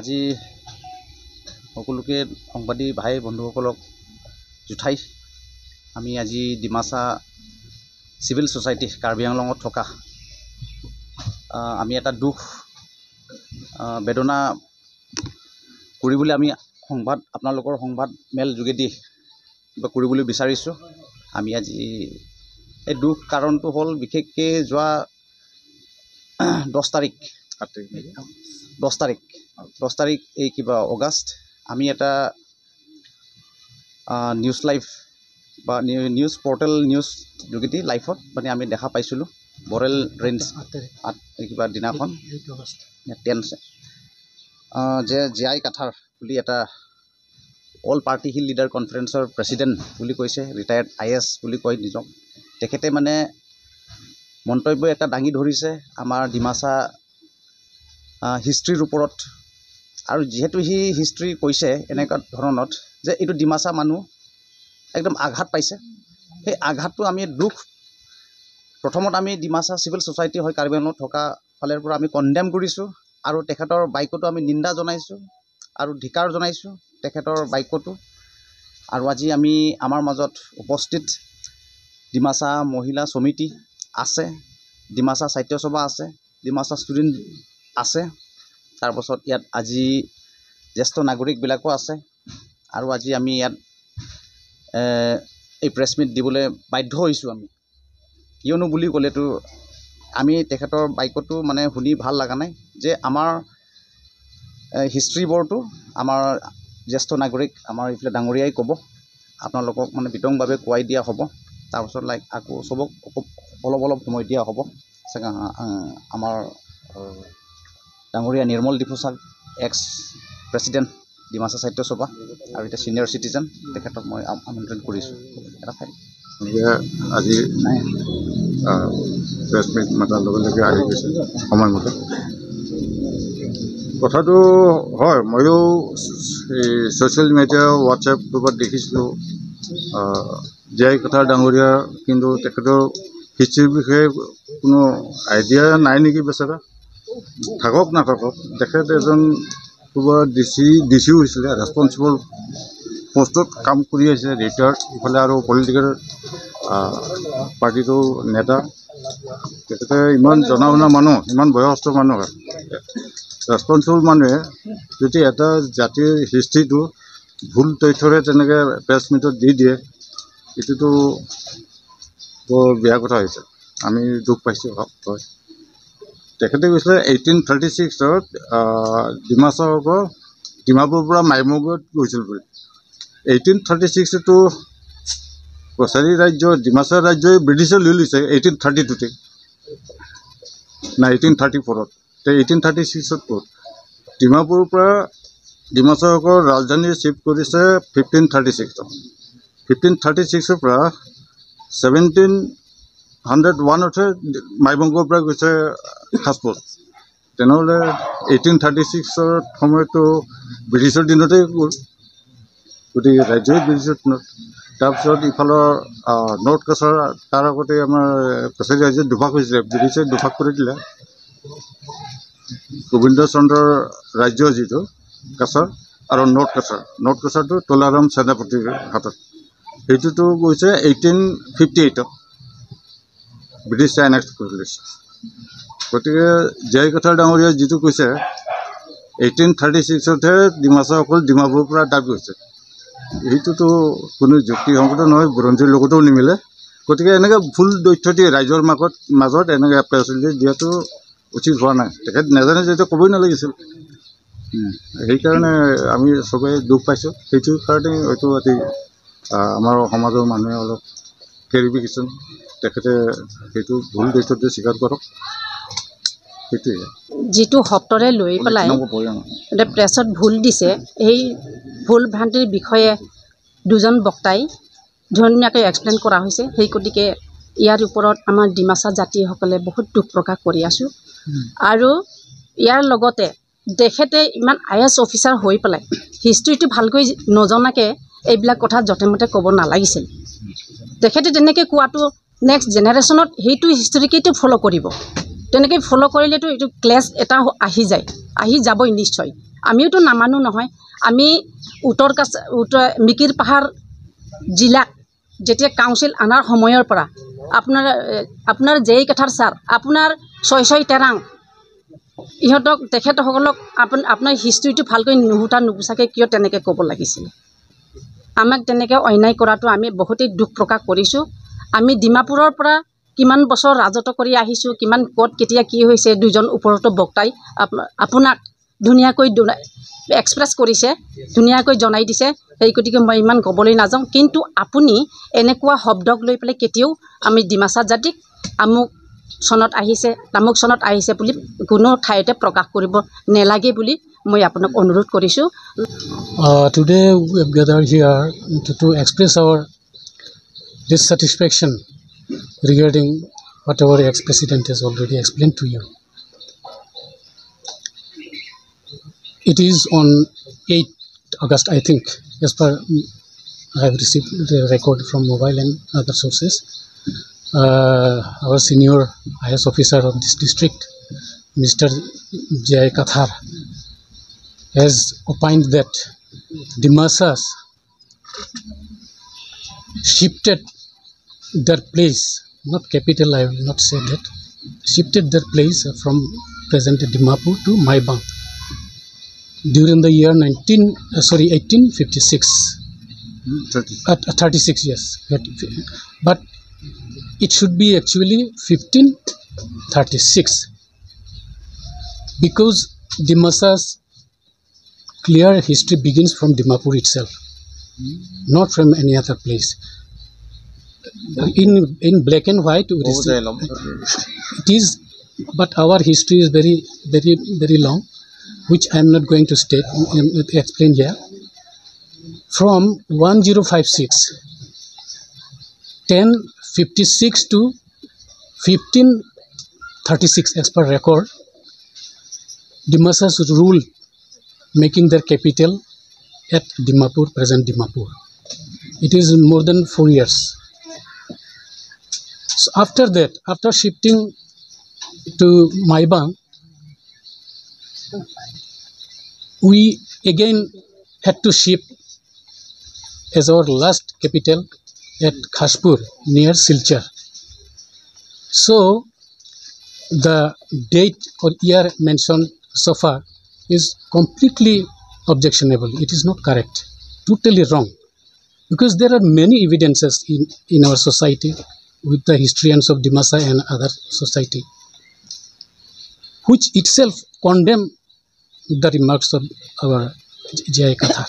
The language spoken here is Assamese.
আজি সকলোকে সংবাদী ভাই বন্ধুসকলক জোঠাই আমি আজি ডিমাচা চিভিল ছ'চাইটি কাৰ্বি আংলঙত থকা আমি এটা দুখ বেদনা কৰিবলৈ আমি সংবাদ আপোনালোকৰ সংবাদ মেল যোগেদি কিবা কৰিবলৈ বিচাৰিছোঁ। আমি আজি এই দুখ কাৰণটো হ'ল বিশেষকৈ যোৱা 10 তাৰিখ এই কিবা অগাষ্ট আমি এটা নিউজ লাইভ বা নিউজ পৰ্টেল নিউজ যোগেদি লাইভত মানে আমি দেখা পাইছিলোঁ বৰেল ৰেঞ্জ 8 কিবা দিনাখন 10 যে জে আই কাথাৰ বুলি এটা অল পাৰ্টি হিল লিডাৰ কনফাৰেন্সৰ প্ৰেচিডেণ্ট বুলি কৈছে, ৰিটায়াৰ্ড IAS বুলি কয় নিজক। তেখেতে মানে মন্তব্য এটা দাঙি ধৰিছে আমাৰ ডিমাচা হিষ্ট্ৰীৰ ওপৰত। আৰু যিহেতু সি হিষ্ট্ৰী কৈছে এনেকুৱা ধৰণত যে এইটো ডিমাচা মানুহ একদম আঘাত পাইছে, সেই আঘাতটো আমি দুখ প্ৰথমত আমি ডিমাচা চিভিল ছ'চাইটি হৈ কাৰ্বি আংলঙত থকা ফালৰ পৰা আমি কণ্ডেম কৰিছোঁ আৰু তেখেতৰ বাক্যটো আমি নিন্দা জনাইছোঁ আৰু ধিকাৰ জনাইছোঁ তেখেতৰ বাক্যটো। আৰু আজি আমি আমাৰ মাজত উপস্থিত ডিমাচা মহিলা সমিতি আছে, ডিমাচা সাহিত্য সভা আছে, ডিমাচা ষ্টুডেণ্ট আছে, তাৰপাছত ইয়াত আজি জ্যেষ্ঠ নাগৰিকবিলাকো আছে। আৰু আজি আমি ইয়াত এই প্ৰেছ মিট দিবলৈ বাধ্য হৈছোঁ আমি, কিয়নো বুলি ক'লেতো আমি তেখেতৰ বাক্যটো মানে শুনি ভাল লগা নাই যে আমাৰ হিষ্ট্ৰীবোৰটো আমাৰ জ্যেষ্ঠ নাগৰিক আমাৰ এইফালে ডাঙৰীয়াই ক'ব, আপোনালোকক মানে বিতংভাৱে কোৱাই দিয়া হ'ব। তাৰপাছত লাইক আকৌ চবক অলপ অলপ সময় দিয়া হ'ব। আমাৰ ডাঙৰীয়া নিৰ্মল ডিফুচাক, এক্স প্ৰেচিডেণ্ট ডিমাচা সাহিত্য সভা আৰু এতিয়া ছিনিয়ৰ চিটিজেন, তেখেতক মই আমন্ত্ৰণ কৰিছোঁ এটা ফাইল। আজি প্ৰেছ মিট মাতাৰ লগে লগে আহি গৈছে সময়মতে। কথাটো হয়, ময়ো এই ছ'চিয়েল মিডিয়া, হোৱাটছএপ ক'ৰবাত দেখিছিলোঁ জীয়াই কথাৰ ডাঙৰীয়া, কিন্তু তেখেতৰ হিষ্ট্ৰীৰ বিষয়ে কোনো আইডিয়া নাই নেকি বেচেৰা। থাকক নাথাকক, তেখেত এজন ক'ৰবাত ডিচিও হৈছিলে, ৰেচপনচিবল পষ্টত কাম কৰি আহিছে, ৰিটায়াৰ্ড, ইফালে আৰু পলিটিকেল পাৰ্টিটোৰ নেতা। তেখেতে ইমান জনা শুনা মানুহ, ইমান বয়সস্থ মানুহ, ৰেচপনচিবল মানুহে যদি এটা জাতিৰ হিষ্ট্ৰীটো ভুল তথ্যৰে তেনেকৈ প্ৰেছ মিটত দি দিয়ে, এইটোতো বৰ বেয়া কথা হৈছে। আমি দুখ পাইছোঁ। হয়, তেখেতে কৈছিলে 1836ত ডিমাচাসকল ডিমাপুৰৰ পৰা মাইমুগত গৈছিল বুলি। 1836তো কছাৰী ৰাজ্য, ডিমাচা ৰাজ্যই ব্ৰিটিছে লৈ লৈছে 1832তে না 1834ত। 1836ত ক'ত ডিমাপুৰৰ পৰা ডিমাচাসকল ৰাজধানী চিফ্ট কৰিছে 1536ত। 1536ৰ পৰা 1701তহে মাইবংগৰ পৰা গৈছে খাজপোষ্ট। তেনেহ'লে 1836ৰ সময়তো ব্ৰিটিছৰ দিনতেই গ'ল, গতিকে ৰাজ্যই ব্ৰিটিছৰ দিনত। তাৰপিছত ইফালৰ নৰ্থ কাছাৰ, তাৰ আগতে আমাৰ কছাৰী ৰাজ্যত দুভাগ হৈছিলে, ব্ৰিটিছে দুভাগ কৰি দিলে। গোবিন্দ চন্দ্ৰৰ ৰাজ্য যিটো কাছাৰ আৰু নৰ্থ কাছাৰ, নৰ্থ কাছাৰটো তোলাৰাম সেনাপতিৰ হাতত, সেইটোতো গৈছে 1858ত ব্ৰিটিছে এনেক্স কৰি লৈছে। গতিকে জীয়াই কথাৰ ডাঙৰীয়াই যিটো কৈছে 1836তহে ডিমাচাসকল ডিমাপুৰৰ পৰা তাত গৈছে, সেইটোতো কোনো যুক্তিসংগত নহয়, বুৰঞ্জীৰ লগতো নিমিলে। গতিকে এনেকৈ ভুল তথ্য দি ৰাইজৰ মাজত এনেকৈ প্ৰেছ ৰিলিজ দিয়াটো উচিত হোৱা নাই। তেখেত নাজানে যেতিয়া ক'বই নালাগিছিল। সেইকাৰণে আমি চবেই দুখ পাইছোঁ। সেইটো কাৰণে হয়তো আজি আমাৰ সমাজৰ মানুহে অলপ ক্লেৰিফিকেশ্যন, তেখেতে সেইটো ভুল তথ্যটো স্বীকাৰ কৰক, সেইটোৱে। যিটো শব্দৰে লৈ পেলাই এতিয়া প্ৰেছত ভুল দিছে, সেই ভুল ভ্ৰান্তিৰ বিষয়ে দুজন বক্তাই ধুনীয়াকৈ এক্সপ্লেইন কৰা হৈছে। সেই গতিকে ইয়াৰ ওপৰত আমাৰ ডিমাচা জাতিসকলে বহুত দুখ প্ৰকাশ কৰি আছোঁ। আৰু ইয়াৰ লগতে তেখেতে ইমান IAS officer হৈ পেলাই হিষ্ট্ৰীটো ভালকৈ নজনাকৈ এইবিলাক কথা য'তে মতে ক'ব নালাগিছিল। তেখেতে তেনেকৈ কোৱাটো নেক্সট জেনেৰেশ্যনত সেইটো হিষ্ট্ৰীকেইটো ফ'ল' কৰিব। তেনেকৈ ফ'ল' কৰিলেতো এইটো ক্লেছ এটা আহি যায়, আহি যাবই নিশ্চয়। আমিওতো নামানো নহয়। আমি উত্তৰ উত্তৰ মিকিৰ পাহাৰ জিলাক যেতিয়া কাউন্সিল অনাৰ সময়ৰ পৰা আপোনাৰ আপোনাৰ জেই কাথাৰ ছাৰ, আপোনাৰ ছয় ছয় তেৰাং, ইহঁতক তেখেতসকলক আপোনাৰ হিষ্ট্ৰীটো ভালকৈ নুসুধা নুগুচাকৈ কিয় তেনেকৈ ক'ব লাগিছিলে? আমাক তেনেকৈ অন্যায় কৰাটো আমি বহুতেই দুখ প্ৰকাশ কৰিছোঁ। আমি ডিমাপুৰৰ পৰা কিমান বছৰ ৰাজত্ব কৰি আহিছোঁ, কিমান ক'ত কেতিয়া কি হৈছে দুজন ওপৰতো বক্তাই আপোনাক ধুনীয়াকৈ এক্সপ্ৰেছ কৰিছে, ধুনীয়াকৈ জনাই দিছে। সেই গতিকে মই ইমান ক'বলৈ নাযাওঁ, কিন্তু আপুনি এনেকুৱা শব্দক লৈ পেলাই কেতিয়াও আমি ডিমাচা জাতিক আমুক চনত আহিছে তামুক চনত আহিছে বুলি কোনো ঠাইতে প্ৰকাশ কৰিব নেলাগে বুলি মই আপোনাক অনুৰোধ কৰিছোঁ। Today we have gathered here to express our dissatisfaction regarding whatever ex-president has already explained to you. It is on 8 August, I think, as per I have received the record from mobile and other sources. Our senior IS officer of this district, Mr. J.I. Kathar, has opined that Dimasas shifted their place, not capital, I will not say that, shifted their place from present Dimapur to Maibang during the year 1856. 36 years. But it should be actually 1536, because Dimasa's clear history begins from Dimapur itself, not from any other place. In black and white, it is, but our history is very, very, very long, which I am not going to state, explain here. From 1056, 1056 to 1536, as per record, Dimasas ruled, making their capital at Dimapur, present Dimapur. It is more than 4 years. So after that, after shifting to Maibang, we again had to shift as our last capital at Khaspur near Silchar. So the date or year mentioned so far is completely objectionable. It is not correct, totally wrong, because there are many evidences in our society with the historians of Dimasa and other society, which itself condemn the remarks of our J.I. Kathar.